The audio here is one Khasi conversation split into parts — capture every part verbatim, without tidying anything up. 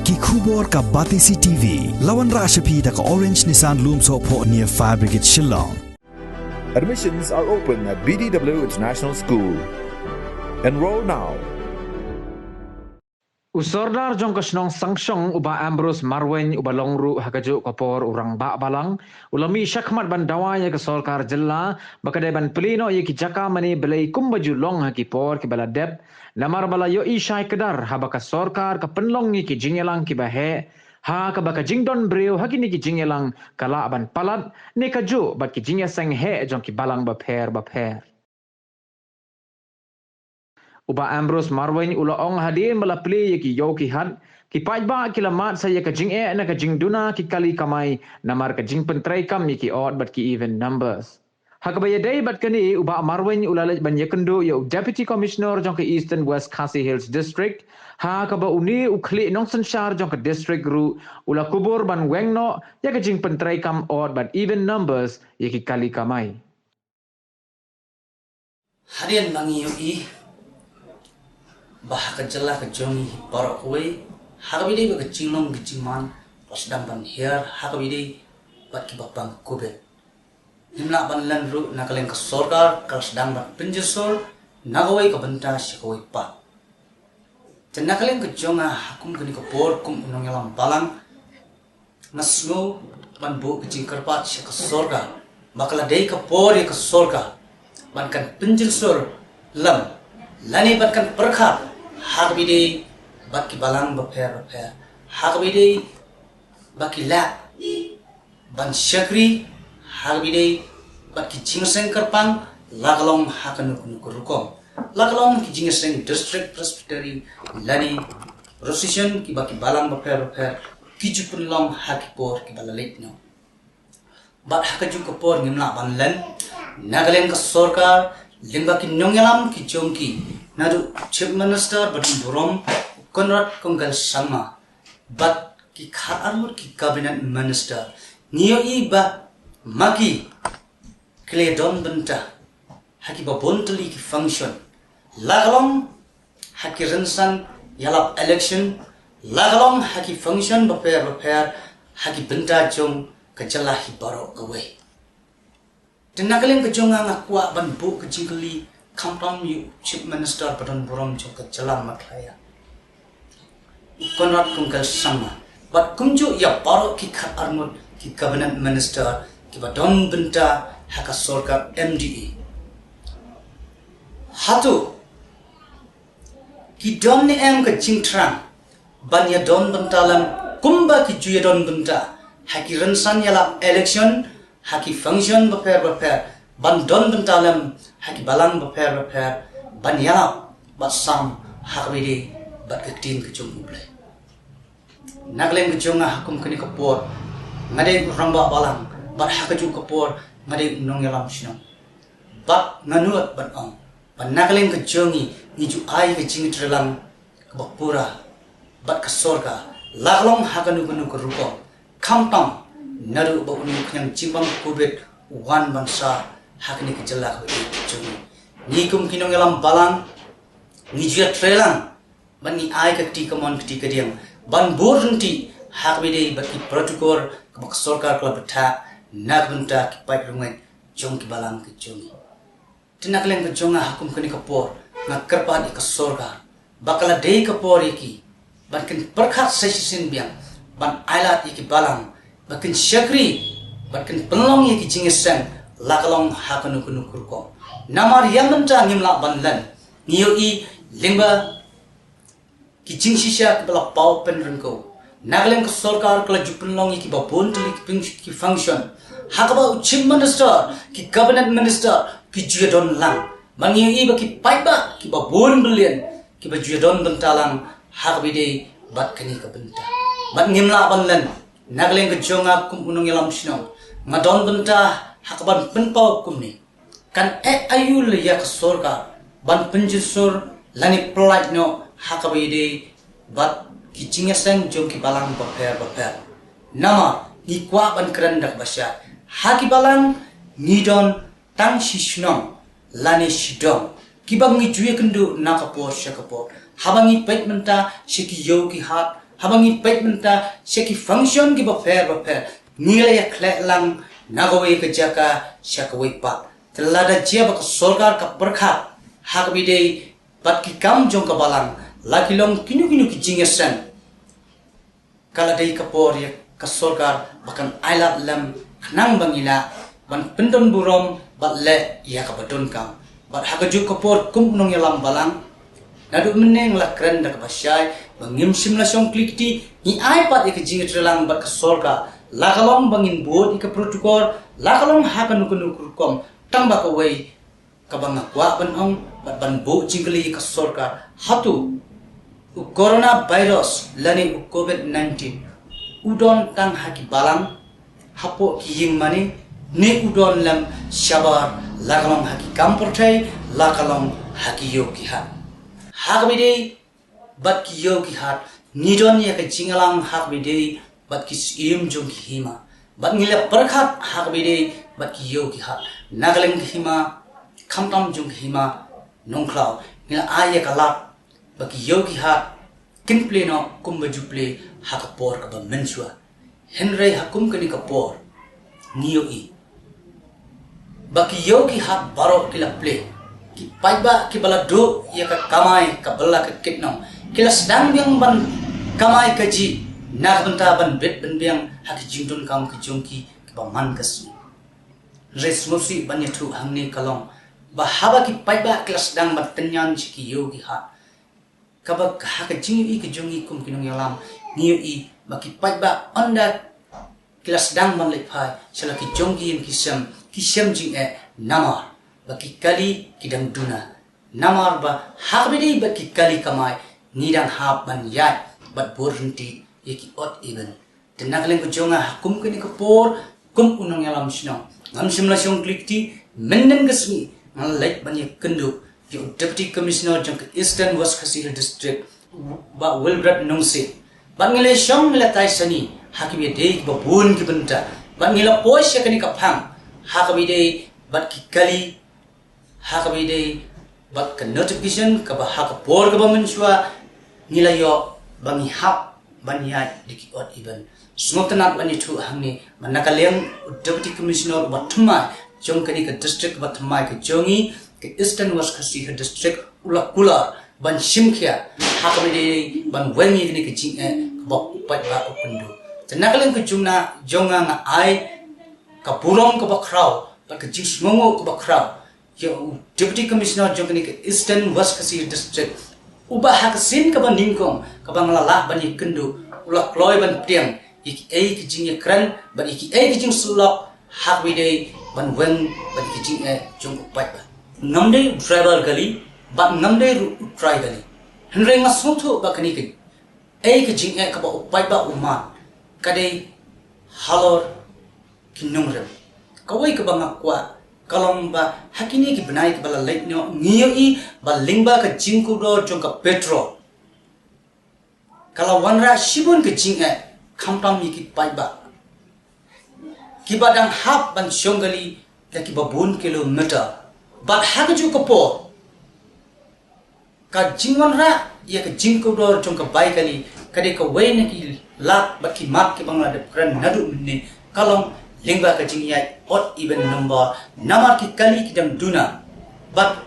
Ki khubor ka Batesi T V. La wanrah sha phi da ka Orange Nissan Lumsohphoh near Fire Brigade Shillong. Admissions are open at B D W International School. Enroll now. U Sordar jong ka shnong Sangshong u Bah Ambrose Marwein uba long ruh ha kajuh ka por u rangbah balang, u la mih shakhmat ban dawa ïa ka sorkar jylla ba ka dei ban plie noh ïa ki jaka mane blei kumba ju long ha ki por kiba la dep, namar ba la ïohi shai kdar haba ka sorkar ka pynlong ïa ki jingïalang kiba heh, ha kaba ka jingdon briew ha kine ki jingïalang ka lah ban palat ne kajuh bad ki jingïaseng heh jong ki balang bapher bapher. U Bah Ambrose Marwein u la ong hadien ba la plie ïa ki ïew ki hat, ki paidbah ki la mad sa ïa ka jingeh na ka jingduna ki kali kamai namar ka jingpyntreikam ïa ki odd bad ki even numbers. Ha kaba ïadei bad kane, u Bah Marwein u la leit ban ïakynduh ïa u Deputy Commissioner jong ka Eastern West Khasi Hills District, ha kaba une u khlieh nongsynshar jong ka district ruh u la kubur ban weng noh ïa ka jingpyntreikam odd bad even numbers ïa ki kali kamai. Hadien ba ngi ïohi ba ha ka jylla ka jong ngi baroh kawei, ha kaba ïadei bad ka jinglong ka jingman, ka la sdang ban hiar ha kaba ïadei bad kiba pang Covid. Ngim lah ban len ruh na ka liang ka sorkar ka la sdang ban pynjynshur na kawei ka bynta sha kawei pat. Te na ka liang ka jong nga ha kum kane ka por kum u nongïalam balang, nga sngew ban buh ka jingkyrpad sha ka sorkar ba ka la dei ka por ïa ka sorkar ban kan pynjynshur lem lane ban kan pyrkhat ha kaba ïadei bad ki balang bapher bapher, ha kaba ïadei ba ki lah ban shakri ha kaba ïadei bad ki jingïaseng kyrpang, la ka long ha kano kano ka rukom, la ka long ki jingïaseng District Presbytery lane Procession kiba ki balang bapher bapher ki ju pynlong ha ki por kiba la leit noh. Bad ha kajuh ka por ngim lah ban len na ka liang ka sorkar lyngba ki nongïalam ki jong ki, naduh Chief Minister badonburom Conrad Kongkal Sangma bad ki khatar ngut ki Cabinet Minister, ngi ïohi ba ma ki ki la don bynta ha kiba bun tylli ki function, la ka long ha ki rynsan ïalap election, la ka long ha ki function bapher bapher ha ki bynta jong ka jylla hi baroh kawei. Te na ka liang ka jong nga, nga kwah ban buh ka jingkylli khamtam ïa u Chief Minister badonburom jong ka jylla Meghalaya, u Conrad Kongkal Sangma, bad kumjuh ïa baroh ki khatar ngut ki Cabinet Minister kiba don bynta ha ka sorkar M D A. Hato ki don ne em ka jingthrang ban ïadon bynta lem kumba ki ju ïadon bynta ha ki rynsan ïalap election, ha ki function bapher bapher, ban don bynta lem ha ki balang bapher bapher, ban ïalap bad sam ha kaba ïadei bad ka ktien ka jong U Blei? Na ka liang ka jong nga ha kum kane ka por, nga dei u rangbah balang bad ha kajuh ka por nga dei u nongïalam shnong. Bad nga nud ban ong ba na ka liang ka jong ngi, ngi ju ai ka jingtreilang kaba pura bad ka sorkar, la ka long ha kano kano ka rukom, khamtam naduh ba une u khñiang jingbam Covid u wan ban sah ha kane ka jylla kaba ïeit ka jong ngi. Ngi kum ki nongïalam balang ngi ju ïatreilang ban ngi ai ka kti kamon kti kadiang ban bud ryntih ha kaba ïadei bad ki protocol kaba ka sorkar ka la bthah na ka bynta ki paid rungeit jong ki balang ki jong ngi. Te na ka liang ka jong nga ha kum kane ka por, nga kyrpad ïa ka sorkar ba ka la dei ka por ïa ki ban kin pyrkhat sa shisien biang ban ailad ïa ki balang ba kin shakri, ban kin pynlong ïa ki jingïaseng, la ka long ha kano kano ka rukom. Namar ïa mynta ngim lah ban len, ngi ïohi lyngba ki jingshisha kiba la paw pynryngkew. Na ka liang ka sorkar ka la ju pynlong ïa kiba bun tylli ki pyn-, ki function, ha kaba u Chief Minister, ki Cabinet Minister ki ju ïadon lang. Bad ngi ïohi ba ki paidbah kiba bun billion kiba ju ïadon bynta lang ha kaba ïadei bad kane ka bynta. Bad ngim lah ban len, na ka liang ka jong nga kum u nongïalam shnong, nga don bynta ha kaban pynpaw kumne. Kan eh aïu lei ïa ka sorkar ban pynjynshur lane pyllait noh ha kaba ïadei bad ki jingïaseng jong ki balang bapher bapher? Namar ngi kwah ban kren da kaba shai, ha ki balang ngi don tang shi shnong lane shi dong kiba ngi ju ïakynduh na ka por sha ka por. Haba ngi peit mynta sha ki ïew ki hat, Haba ngi peit mynta sha ki function kiba pher ba pher, ngi la ïa khleh lang na kawei ka jaka sha kawei pat. Te lada jia ba ka sorkar ka pyrkhat ha kaba ïadei bad ki kam jong ka balang, la ki long kino kino ki jingïaseng, ka la dei ka por ïa ka sorkar ba kan ailad lem khnang ba ngi lah ban pyndon burom bad leh ïa kaba donkam. Bad ha kajuh ka por kum u nongïalam balang, naduh mynne nga la kren da kaba shai ba ngim shym la shong kli kti, ngi ai pat ïa ka jingïatreilang bad ka sorkar, la ka long ba ngin bud ïa ka protocol, la ka long ha kano kano ka rukom, tang ba kawei kaba nga kwah ban ong bad ban buh jingkylli ïa ka sorkar, hato u coronavirus lane u covid nineteen u don tang ha ki balang, hapoh ki ïing mane, ne u don lem shabar, la ka long ha ki kam pyrthei, la ka long ha ki ïew ki hat? Ha kaba ïadei bad ki ïew ki hat, ngi don ïa ka jingïalang ha kaba ïadei bad ki syiem jong ki hima, bad ngi la pyrkhat ha kaba ïadei bad ki ïew ki hat na ka liang ka hima, khamtam jong ka hima Nongkhlaw. Ngi la ai ïa ka lad ba ki ïew ki hat kin plie noh kumba ju plie ha ka por kaba mynshuwa. Hynrei ha kum kane ka por ngi ïohi ba ki ïew ki hat baroh ki la plie. Ki paidbah kiba la duh ïa ka kamai ka bylla ka kit nong, ki la sdang biang ban kamai kajih na ka bynta ban bit ban biang ha ki jingdonkam ki jong ki kiba man ka sngi. Hynrei sngewsih ban ïathuh hangne ka long ba haba ki paidbah ki la sdang ban tynñian sha ki ïew ki hat, kaba ha ka jingïohi ka jong ngi kum ki nongïalam, ngi ïohi ba ki paidbah ynda ki la sdang ban leit phai sha la ki jong ki ïing ki sem, ki sem jingeh namar ba ki kali ki dang duna. Namar ba ha kaba ïadei bad ki kali kamai, ngi dang hap ban ïaid bad bud ryntih ïa ki odd even. Te na ka liang ka jong nga ha kum kane ka por, kum u nongïalam shnong, ngam shym la shong kli kti. Mynnin ka sngi nga la leit ban ïakynduh ïa u Deputy Commissioner jong ka Eastern West Khasi Hills District, Bah Wilbert Nongsiej. Bad ngi la shong ngi la tai sani ha kiba ïadei kiba bun ki bynta. Bad ngi la poi sha kane ka phang ha kaba ïadei bad ki kali, ha kaba ïadei bad ka notification kaba ha ka por kaba mynshuwa ngi la ïoh ba ngi hap ban ïaid da ki odd even. Sngewtynnat ban ïathuh hangne ba na ka liang u Deputy Commissioner uba thymmai jong kane ka district kaba thymmai ka jong ngi, ka Eastern West Khasi Hills District, u la kular ban shim khia ha kaba ïadei ban weng ïa kane ka jingeh kaba u paidbah u kynduh. Te na ka liang ka jong nga, jong nga, nga ai ka burom kaba khraw bad ka jingsngewnguh kaba khraw ïa u Deputy Commissioner jong kane ka Eastern West Khasi Hills District, uba ha ka sien kaba nyngkong kaba nga la lah ban ïakynduh, u la kloi ban pdiang ïa kiei ki jingïakren bad ïa kiei ki jingsyllok ha kaba ïadei ban weng bad ki jingeh jong u paidbah. Ngam dei u driver kali bad ngam dei ruh u trai kali. Hynrei nga sngewthuh ba kane kaei ka jingeh kaba u paidbah u mad ka dei halor ki nongrim. Kawei kaba nga kwah ka long ba ha kine ki bnai kiba la leit noh ngi ïohi ba lyngba ka jingkordor jong ka petrol ka la wanrah shibun ka jingeh, khamtam ïa ki paidbah kiba dang hap ban shong kali da kiba bun kilometer. Bad ha kajuh ka por ka jingwanrah ïa ka jingkordor jong ka bai kali ka dei kawei na ki lad bad ki mat kiba nga la dep kren naduh mynne, ka long lyngba ka jingïaid odd even number, namar ki kali ki dang duna bad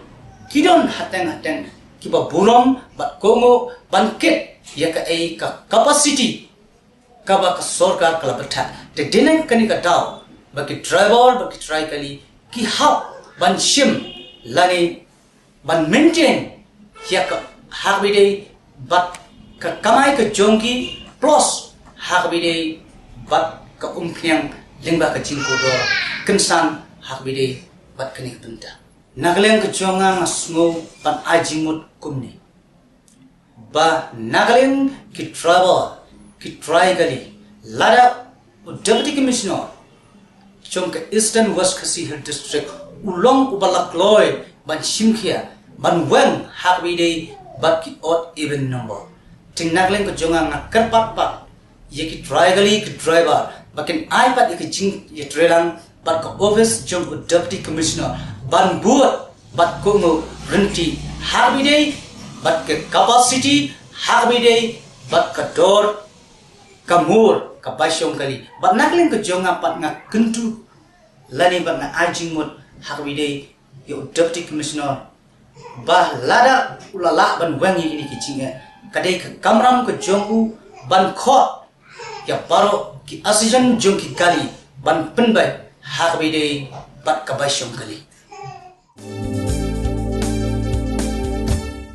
ki don hateng hateng kiba burom bad kohnguh ban kit ïa kaei ka capacity kaba ka sorkar ka la bthah. Te dei na kane ka daw ba ki driver bad ki trai kali ki hap ban shim lane ban maintain ïa ka ha kaba ïadei bad ka kamai ka jong ki, plus ha kaba ïadei bad ka umphniang lyngba ka jingkordor kynsan ha kaba ïadei bad kane ka bynta. Na ka liang ka jong nga, nga sngew ban ai jingmut kumne ba na ka liang ki driver, ki trai kali, lada u Deputy Commissioner jong ka Eastern West Khasi Hills District u long uba la kloi ban shim khia ban weng ha kaba ïadei bad ki odd even number. Te na ka liang ka jong nga, nga kyrpad pat ïa ki trai kali, ki driver ba kin ai pat ïa ka jingïatreilang bad ka office jong u Deputy Commissioner ban bud bad kohnguh ryntih ha kaba ïadei bad ka capacity, ha kaba ïadei bad ka dor ka mur ka bai shong kali. Bad na ka liang ka jong nga pat nga kyntu lane bad nga ai jingmut ha kaba ïadei ïa u Deputy Commissioner ba lada u la lah ban weng ïa kine ki jingeh, ka dei ka kamram ka jong u ban khot ïa baroh ki association jong ki kali ban pynbeit ha kaba ïadei bad ka bai shong kali.